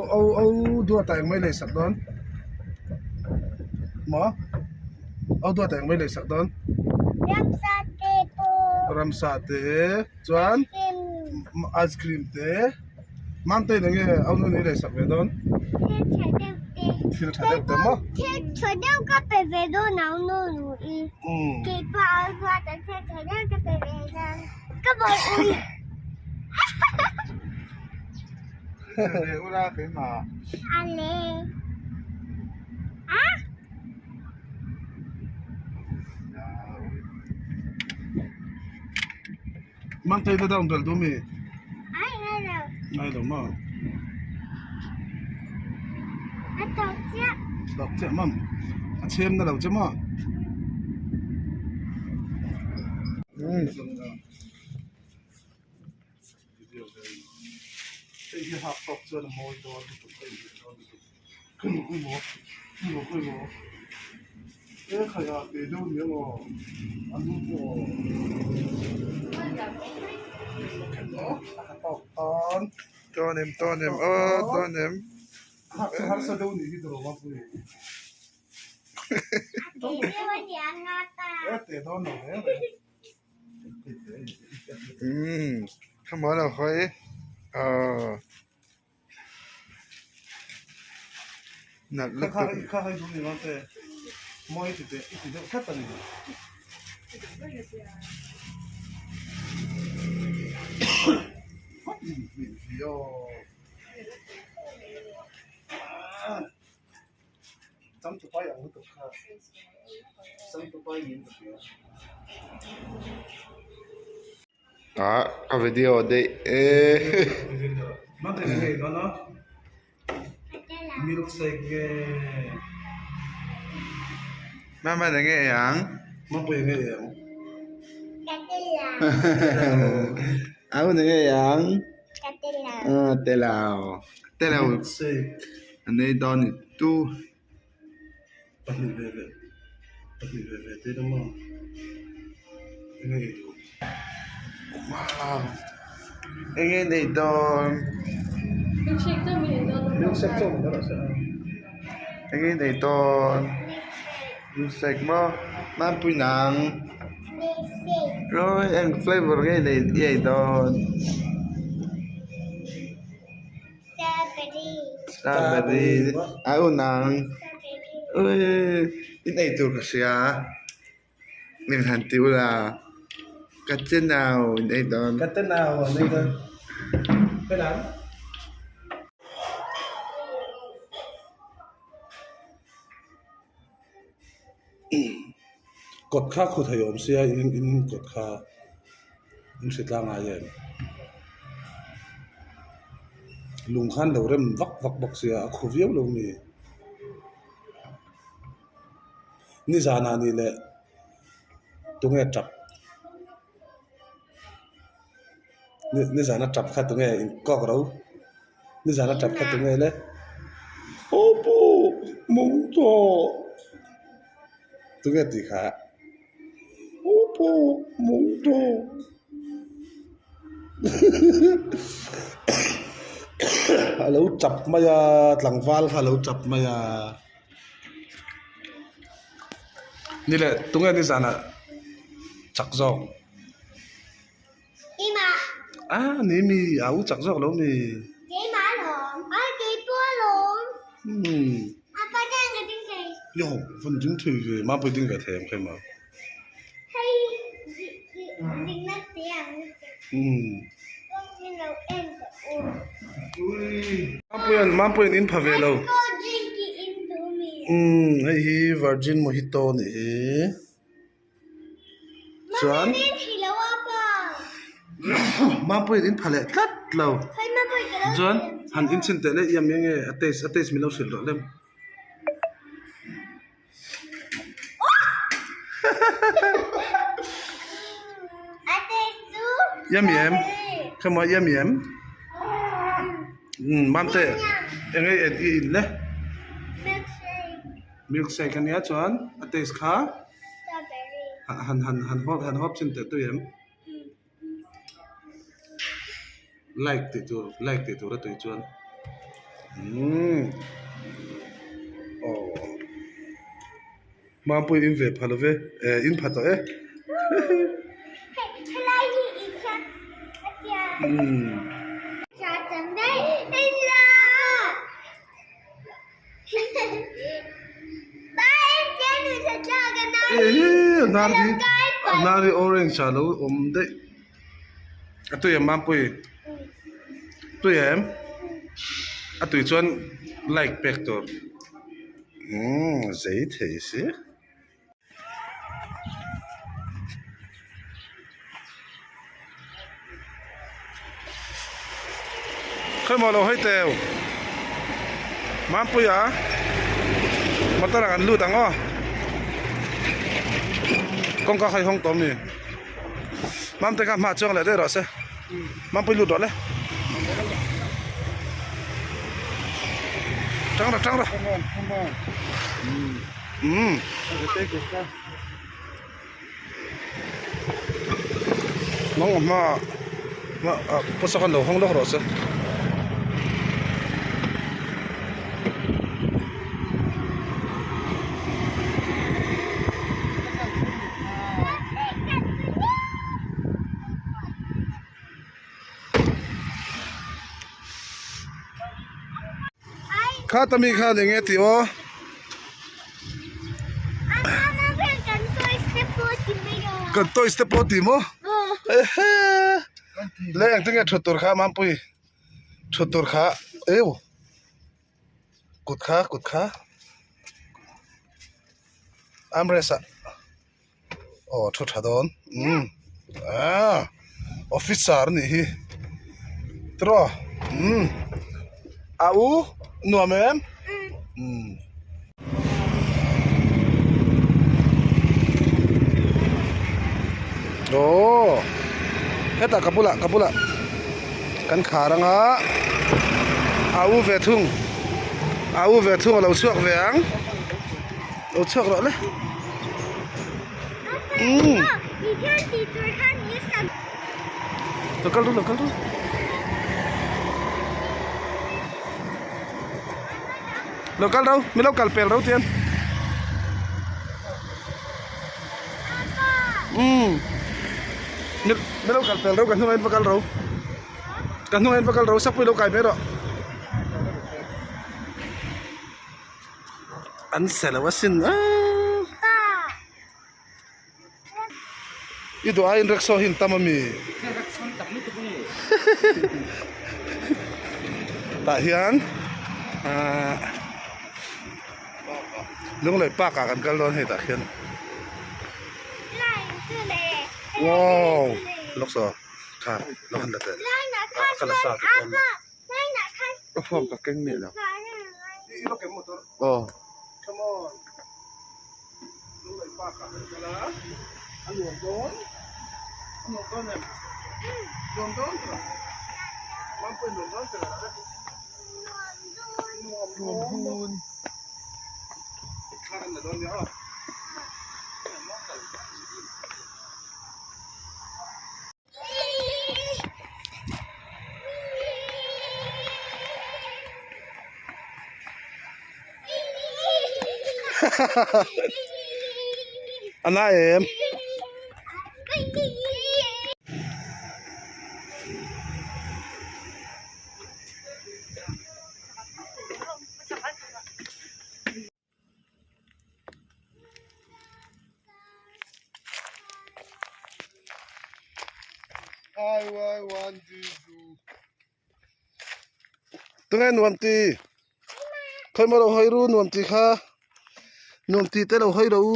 Au au duata eng mai lei sak dawn maw au duata eng mai lei sak dawn Ramsa te pawh ramsa te chuan ice cream te Mamte in enge au nu ni lei sak ve dawn Thil tha deuh te thil tha deuh te maw Thil tha deuh ka pe ve dawn au nu nu i keipawh au duata thil tha deuh ka pe ve dawn ka bawi ui. Mangtei na down bel duh mi? Ngai lo maw? Tawk chiah mam. A chhem na lo che maw? Hei hi hak tawk chuan a mawi dawn lutuk a inhmeh dawn lutuk khawi maw khawi maw khawi maw khawi maw e khai ah teh deuh nia maw a lu pawh a tawk tan tawn em tawn em aw tawn em hak chu harsa deuh nih hi tawh lo a pui e teh dawn lo reng reng. Umm khama lo hawi aw nalh lutuk Changtupai ang lutuk kha changtupai niin ka hria. Ah ka video daih e. Milkshake nge. Mama eng nge ei ang? Mapui eng nge ei ang? Au eng nge ei ang? Ah telao. Telao. Milkshake. A nei dawn ni tu. Pahnih ve ve pahnih ve ve te emaw eng nge ei duh? Wow eng nge nei dawn? Milkshake chauh min ei dawn Milkshake chauh min rawh se a. Eng nge nei dawn? Milkshake maw? Mampui nang? Rawih eng flavor nge nei i ei dawn? Strawberry a un ang in ei tur ka hria min han ti ula ka che nau in ei dawn ka te nau an ei dawn ka nang kawt kha khu thei awm sia in in kawt kha in hre tlang ngai em lung khan lo rem vak vak bawk sia a khu viau lo mi nizanah ni leh tunge tap nizana tap kha tunge in kawk ro. Nizan a tap kha tunge le aw pawh mawng tawh tunge tih kha aw pawh mawng tawh a lo tap mai a tlangval kha a lo tap mai a ni leh tunge nizan ah chak zawk. Ah ni mi a u chak zawk lo mi. Yo van ding thei ve mapui ding ve thei ang khaima. Mampuian mampuian in pha ve lo. Hei hi virgin mojito nih hi. Chuan Mampuiin in pha leh tlat lo chuan han inchhin teh leh iam enge a taste a taste min lo hrilh rawh lem. Iam em khema iam em Mamte enge i in le milkshake ania chuan a taste kha. Han han han hawp han hawp chin teh tui em like tih tur like tih tur a tui chuan. Umm aw Mampui in ve pha lo ve eh in pha tawh e umm. Ehe nar hi nar hi orange ah lo awm daih a tui em Mampui tui em a tui chuan like pek tur umm zei thei si. Khawimaw lo hawi teu Mampuia motor ah kan lut ang aw kawngka kha i hawng tawh ami Mamte kha hma chuang leh daih rawh se Mampui lut rawh le tang rawh tang rawh umm. Nang a hma ah pawsa khan lo hawng lawk rawh se. Kha ta mi khan eng nge tih aw. Kan toys te pawh ti maw ehe le engtin nge thut tur kha Mampui thut tur kha eu kut kha kut kha armrest ah. Aw thu tha dawn umm aaa officer a nih hi tiraw umm a u nuam em umm. Aw hetah ka bulah ka bulah kan khar anga a u ve thung a u ve thung a lo chhuak ve ang. Lo chhuak rawh le. Umm. Lo kal ru lo kal ru. Lo kal ro mi lo kal pel ro tian. Umm. Mi mi lo kal pel ro ka hnungah in va kal ro. Ka hnungah in va kal ro sapui lo kai mai rawh. An se lo asin aaa. I duh aiin rickshaw hi an tam ami? Tah hian aaa Lunglei park ah kan kal dawn hei tah khian. Wow lawk saw tha lo han la teh ka la sa te pawh an la. Ka phone ka keng miah lo. Aw. A na em? Tunge nuam ti khawi maw lo hawi ru nuam ti kha nuam ti te lo hawi ro u.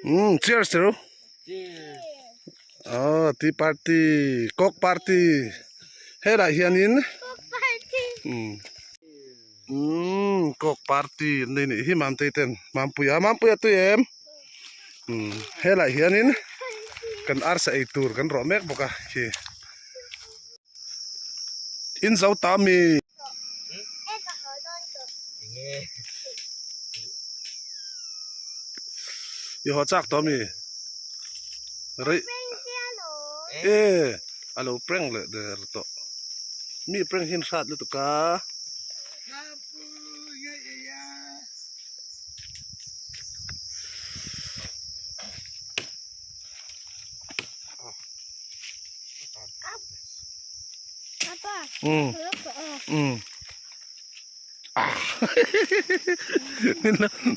Umm cheers chu aw tea party coke party helaiah hianin umm umm coke party an nei nih hi Mamtei ten Mampuia Mampuia tui em umm helaiah hianin kan arsa ei tur kan rawh mek bawk a khi. In zo ta mi. I haw chak tawh ami? Rei e a lo prank leh der tawh. Mi prank hi an hrat lutuk a.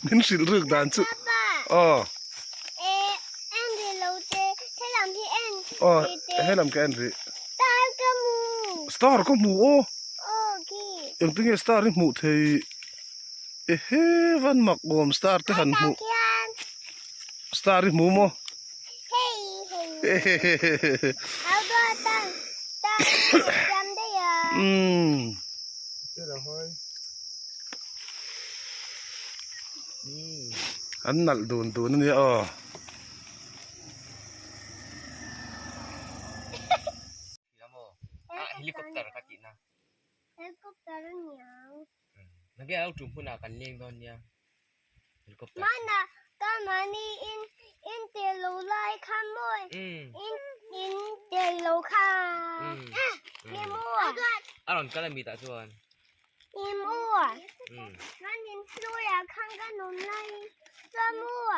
Min hrilh ruk dan chu aw aw helam ka en rih star ka hmu aw engtin nge star hi hmuh thei ehe van mak awm star te han hmuh star hi hmu maw. An nalh dun dun a nia aw. Mana ka mani in in tel lo lai kha mawi in in tel lo kha ni maw a rawn kal a mi tah chuan ni maw kan in hluia khan kan awm lai chuan maw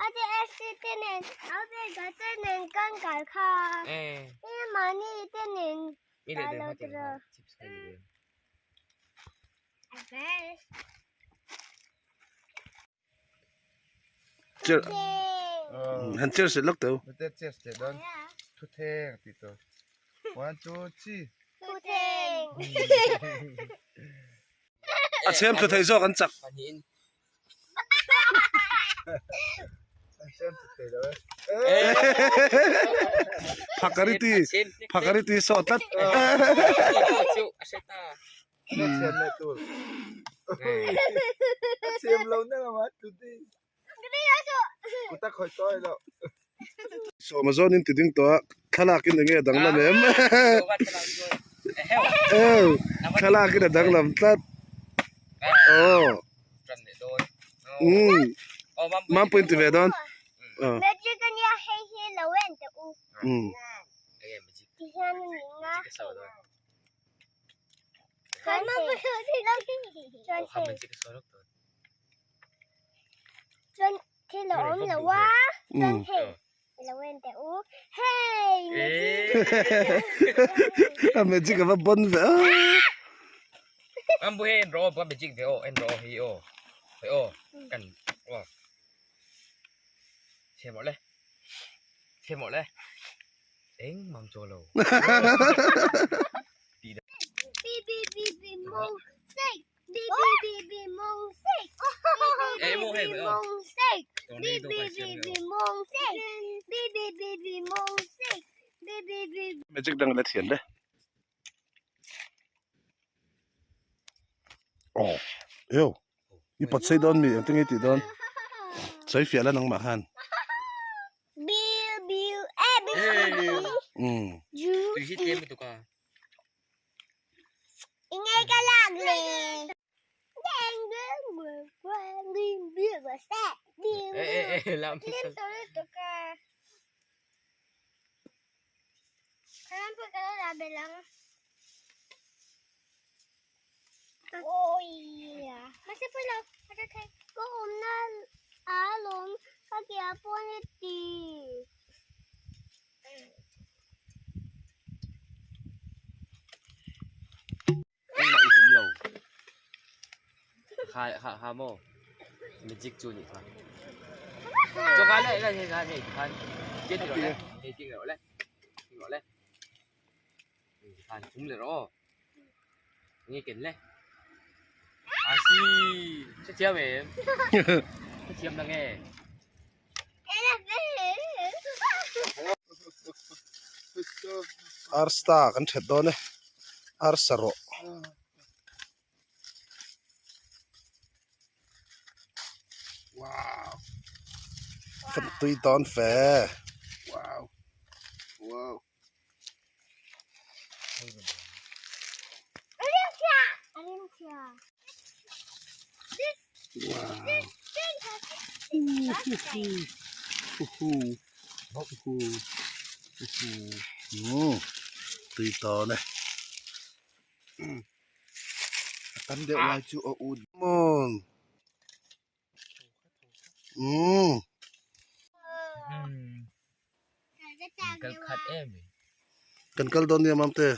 a te SC te nen a ve ga te nen kan kal kha i mani te nen kal lo tiraw. Chair han chair set lak teu. Mate chair set don. Thu theng ti to. One two three. Thu theng. A chhem thu thei zawk an chak. Phakariti phakariti saw tlat. Sawma zawnin ti ding tawh a thlalak in enge a danglam em thlalak in a danglam tlat aw umm Mampui in ti ve dawn umm. A magic a va bon ve a. Magic dang la thian le. Aw eu i pawt sei dawn mi engtin nge i tih dawn sawi fiah la nangmah khan. Umm. Engmah i hum lo. Kha kha kha maw magic chu nih kha. Choka le le hei khan hei khan tian ti rawh le hei ting rawh le ting rawh le khan hum le rawh aw nge ken le a si hrethiam em hrethiam na nge. Arsta kan that dawn e arsa rawh. Wow. Kan tui dawn fe. Wow. Wow. Wow. Huhu huhu huhu umm tui tawn e. A tam deuh lai chu a ut. Mawn umm. Kal khat em. Kan kal dawn nia mamte.